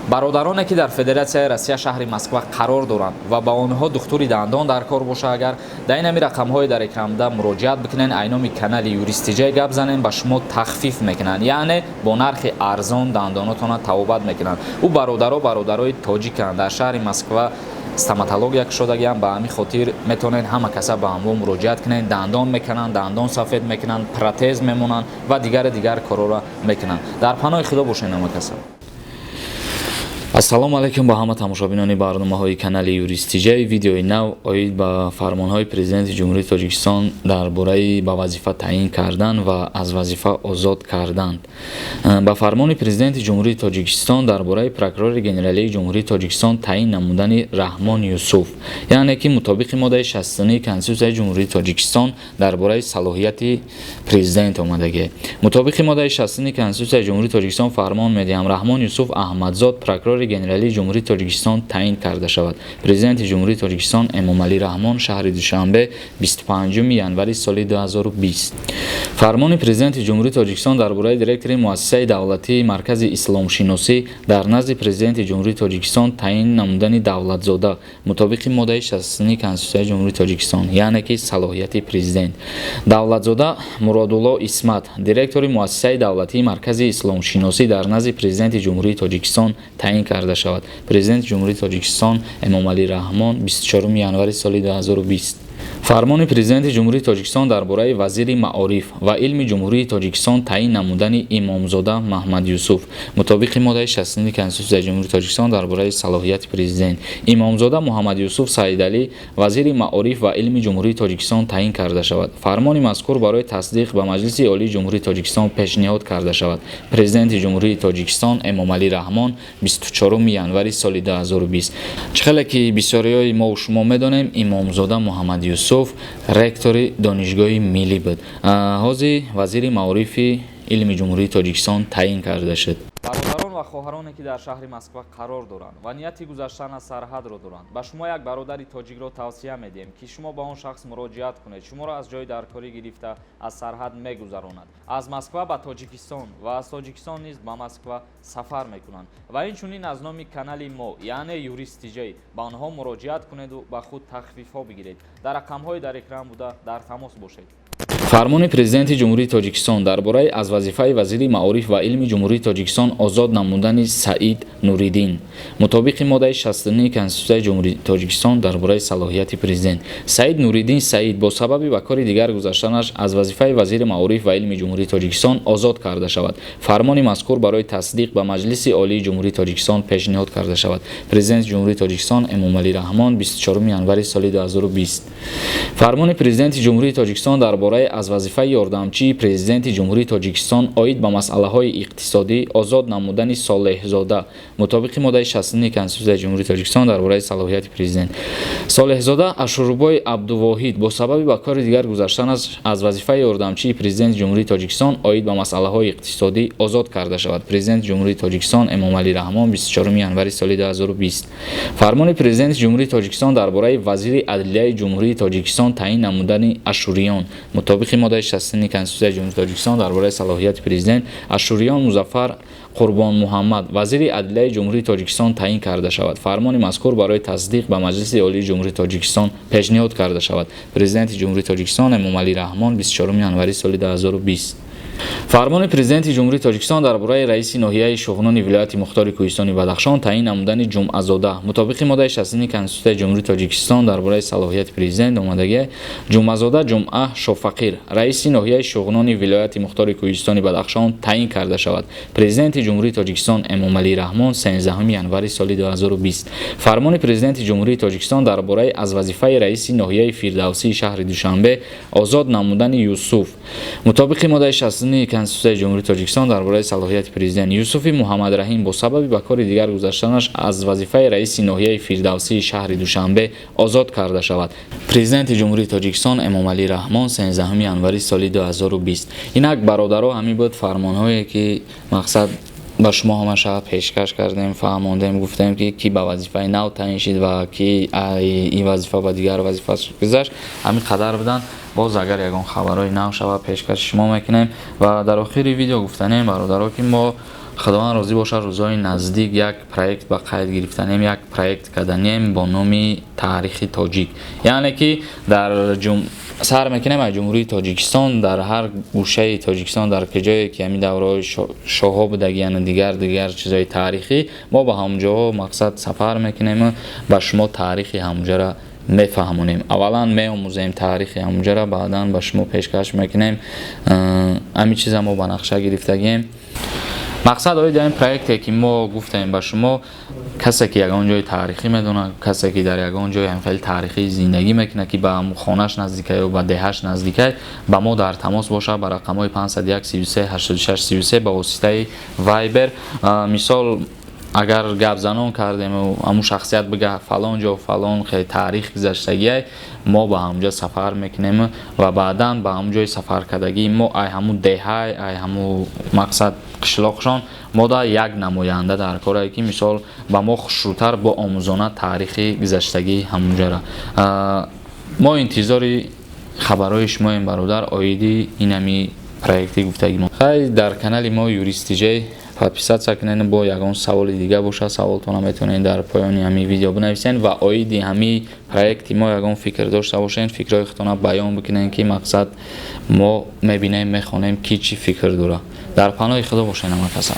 Бародароне, ки дар Федератсияи Россия, шаҳри Москва қарор доранд ва ба онҳо духтури дандон дар кор боша, агар дар инами рақамҳои дар экранбуда муроҷиат бикунен, айноми канали Юристиҷай гап занен, ба шумо тахфиф мекунанд, яъне бо нархи арзон дандонотона табобат мекунанд. Ӯ бародаро бародарои тоҷиканд, дар шаҳри Москва стоматология кушодагиам. Ба ҳамин хотир метавонед ҳама каса ба ҳамво муроҷиат кунед. Дандон мекунанд, дандон сафед мекунанд, протез мемонанд ва дигари дигар корҳоро мекунанд. Дар паноҳи Худо бошед, ҳама каса. Ассалому алайкум ба ҳама тамошобинони барномаҳои канали Юристиҷай. Видеои нав оид ба фармонҳои Президенти Ҷумҳурии Тоҷикистон дар бораи ба вазифа таъин кардан ва аз вазифа озод кардан. Ба фармони Президенти Ҷумҳурии Тоҷикистон дар бораи прокурори генералии Ҷумҳурии Тоҷикистон таъин намудани Раҳмон Юсуф, яъне ки мутобиқи моддаи 69 Конститутсияи Ҷумҳурии Тоҷикистон дар бораи салоҳияти президент омадагӣ. Мутобиқи моддаи 69 Конститутсияи Ҷумҳурии Тоҷикистон фармон медиҳам: Раҳмон Юсуф Аҳмадзод прокурори генералии Ҷумҳурии Тоҷикистон таъин карда шавад. Президенти Ҷумҳурии Тоҷикистон Эмомалӣ Раҳмон, шаҳри Душанбе, 25 январи соли 2020. Фармони Президенти Ҷумҳурии Тоҷикистон дар бораи директори Муассисаи давлатии Маркази исломшиносӣ дар назди Президенти Ҷумҳурии Тоҷикистон таъин намудани Давлатзода. Мутобиқи моддаи 69 Конститутсияи Ҷумҳурии Тоҷикистон, яъне ки салоҳияти президент, Давлатзода Муродулло Исмат директори Муассисаи давлатии Маркази исломшиносӣ дар назди Президенти Ҷумҳурии Тоҷикистон таъин карда шавад. Президенти Ҷумҳурии Тоҷикистон Эмомалӣ Раҳмон, 24 январи соли 2020. Фармони Президенти Ҷумҳурии Тоҷикистон дар бораи вазири маориф ва илми Ҷумҳурии Тоҷикистон таъин намудани Имомзода Маҳмадюсуф. Мутобиқи моддаи 69 Конститутсияи Ҷумҳурии Тоҷикистон дар бораи салоҳияти президент, Имомзода Муҳаммадюсуф Саидалӣ вазири маориф ва илми Ҷумҳурии Тоҷикистон таъин карда шавад. Фармони мазкур барои тасдиқ ба Маҷлиси Олии Ҷумҳурии Тоҷикистон пешниҳод карда шавад. Президенти Ҷумҳурии Тоҷикистон Эмомалӣ Раҳмон, 24 январи соли 2020. Чӣ хеле ки бисёриҳои мову шумо медонем, Имомзода Муҳаммадюсуф ректори Донишгоҳи миллӣ буд, ҳозир вазири маорифи илми Ҷумҳурии Тоҷикистон таъин карда шуд. Бародарон ва хоҳароне, ки дар шаҳри Москва қарор доранд ва нияти гузаштан аз сарҳадро доранд, ба шумо як бародари тоҷикро тавсия медиҳем, ки шумо ба он шахс муроҷиат кунед. Шуморо аз ҷои даркорӣ гирифта, аз сарҳад мегузаронад, аз Москва ба Тоҷикистон ва аз Тоҷикистон низ ба Москва сафар мекунанд. Ва инчунин аз номи канали мо, яъне Юрист Тиҷай, ба онҳо муроҷиат кунеду ба худ тахфифҳо бигиред. Дар рақамҳои дар экран буда дар тамос бошед. Фармони Президенти Ҷумҳурии Тоҷикистон дар бораи аз вазифаи вазири маориф ва илми Ҷумҳурии Тоҷикистон озод намудани Саид Нуриддин. Мутобиқи моддаи 69 Конститутсияи Ҷумҳурии Тоҷикистон дар бораи салоҳияти президент, Саид Нуриддин Саид бо сабаби ба кори дигар гузаштанаш аз вазифаи вазири маориф ва илми Ҷумҳурии Тоҷикистон озод карда шавад. Фармони мазкур барои тасдиқ ба Маҷлиси Олии Ҷумҳурии Тоҷикистон пешниҳод карда шавад. Президенти Ҷумҳурии Тоҷикистон Эмомалӣ Раҳмон, 24 январи соли 2020. Фармони Президенти Ҷумҳурии Тоҷикистон дар бораи аз вазифаи ёрдамчии Президенти Ҷумҳурии Тоҷикистон оид ба масъалаҳои иқтисодӣ озод намудани Солеҳзода. Мутобиқи моддаи 69 Конститутсияи Ҷумҳурии Тоҷикистон дар бораи салоҳияти президент, Солеҳзода Ашурбой Абдувоҳид бо сабаби ба кори дигар гузаштан аз вазифаи ёрдамчии Президенти Ҷумҳурии Тоҷикистон оид ба масъалаҳои иқтисодӣ озод карда шавад. Президенти Ҷумҳурии Тоҷикистон Эмомалӣ Раҳмон, 24 январи соли 2020. Фармони Президенти Ҷумҳурии Тоҷикистон дар бораи вазири адлияи Ҷумҳурии Тоҷикистон таъин намудани Ашуриён. Мутобиқи моддаи 69 Конститутсияи Ҷумҳурии Тоҷикистон дар бораи салоҳияти президент, Ашуриён Музаффар Қурбонмуҳаммад вазири адлияи Ҷумҳурии Тоҷикистон таъин карда шавад. Фармони мазкур барои тасдиқ ба Маҷлиси Олии Ҷумҳурии Тоҷикистон пешниҳод карда шавад. Президенти Ҷумҳурии Тоҷикистон Эмомалӣ Раҳмон, 24 январи соли 2020. Фармони Президенти Ҷумҳурии Тоҷикистон дар бораи раиси ноҳияи Шуғнони вилояти мухтори Кӯҳистони Бадахшон таъин намудани Ҷумъазода. Мутобиқи моддаи 69 Конститутсияи Ҷумҳурии Тоҷикистон дар бораи салоҳияти президент омадагӣ, Ҷумъазода Ҷумъа Шофақир раиси ноҳияи Шуғнони вилояти мухтори Кӯҳистони Бадахшон таъин карда шавад. Президенти Ҷумҳурии Тоҷикистон Эмомалӣ Раҳмон, 13 январи соли 2020. Фармони Президенти Ҷумҳурии Тоҷикистон дар бораи аз вазифаи раиси ноҳияи Фирдавсии шаҳри Душанбе озод намудани Юсуф. Мутобиқи моддаи 69 Конститутсияи Ҷумҳурии Тоҷикистон дар бораи салоҳияти президент, Юсуфи Муҳаммадраҳим бо сабаби ба кори дигар гузаштанаш аз вазифаи раиси ноҳияи Фирдавсии шаҳри Душанбе озод карда шавад. Президенти Ҷумҳурии Тоҷикистон Эмомалӣ Раҳмон, 13 январи соли 2020. Инак, бародаро, ҳамин буд фармонҳое, ки мақсад ба шумо ҳамаша пешкаш кардем, фаҳмондем, гуфтем, ки кӣ ба вазифаи нав таъин шид ва ки ин вазифа ба дигар вазифа гузашт. Ҳамин қадар буданд. Боз агар ягон хабарҳои нав шавад, пешкаши шумо мекунем. Ва дар охири видео гуфтанем, бародаро, ки мо Худованд розӣ бошад, рӯзҳои наздик як проект ба қайд гирифтанем, як проект карданем бо номи «Таърихи тоҷик». Яъне ки дар сар мекунем аз Ҷумҳурии Тоҷикистон, дар ҳар гӯшаи Тоҷикистон, дар куҷое ки ҳамин давраҳои шоҳҳо будагияну дигар дигар чизҳои таърихӣ, мо ба ҳамонҷоҳо, мақсад, сафар мекунему ба шумо таърихи ҳамонҷоро мефаҳмонем. Аввалан меомӯзем таърихи ҳамонҷоро, баъдан ба шумо пешкаш мекунем. Ҳамин чиза мо ба нақша гирифтагием. Мақсад, оиди ҳамин проекте ки мо гуфтем ба шумо, касе ки ягон ҷои таърихӣ медонад, касе ки дар ягон ҷои хеле таърихӣ зиндагӣ мекунад, ки ба хонааш наздикай ё ба деҳаш наздикай, ба мо дар тамос бошад ба рақамҳои 501 33 86 33 ба воситаи Вайбер. Мисол, агар гапзанон кардему ҳамун шахсият бига, фалон ҷо фалон хеле таърих гузаштагиай, мо ба ҳамунҷо сафар мекунем ва баъдан ба ҳамун ҷои сафаркардагии мо, ай ҳамун деҳай, ай ҳамун, мақсад, қишлоқшон мо да як намоянда дар корае, ки, мисол, ба мо хушрӯтар бо омӯзонад таърихи гузаштагии ҳамунҷора. Мо интизори хабарҳои шумоем, бародар, оиди инами проекти гуфтагӣ мо. Хай, дар канали мо Юрист Тиҷей подписаться кунед. Бо ягон саволи дига боша, саволтона метавонед дар поёни ҳамин видео бинависед ва оиди ҳамин проекти мо ягон фикр дошта бошед, фикрҳои худтона баён бикунед, ки, мақсад, мо мебинем, мехонем, ки чӣ фикр дорад. Дар паноҳи Худо бошед, ҳама каса.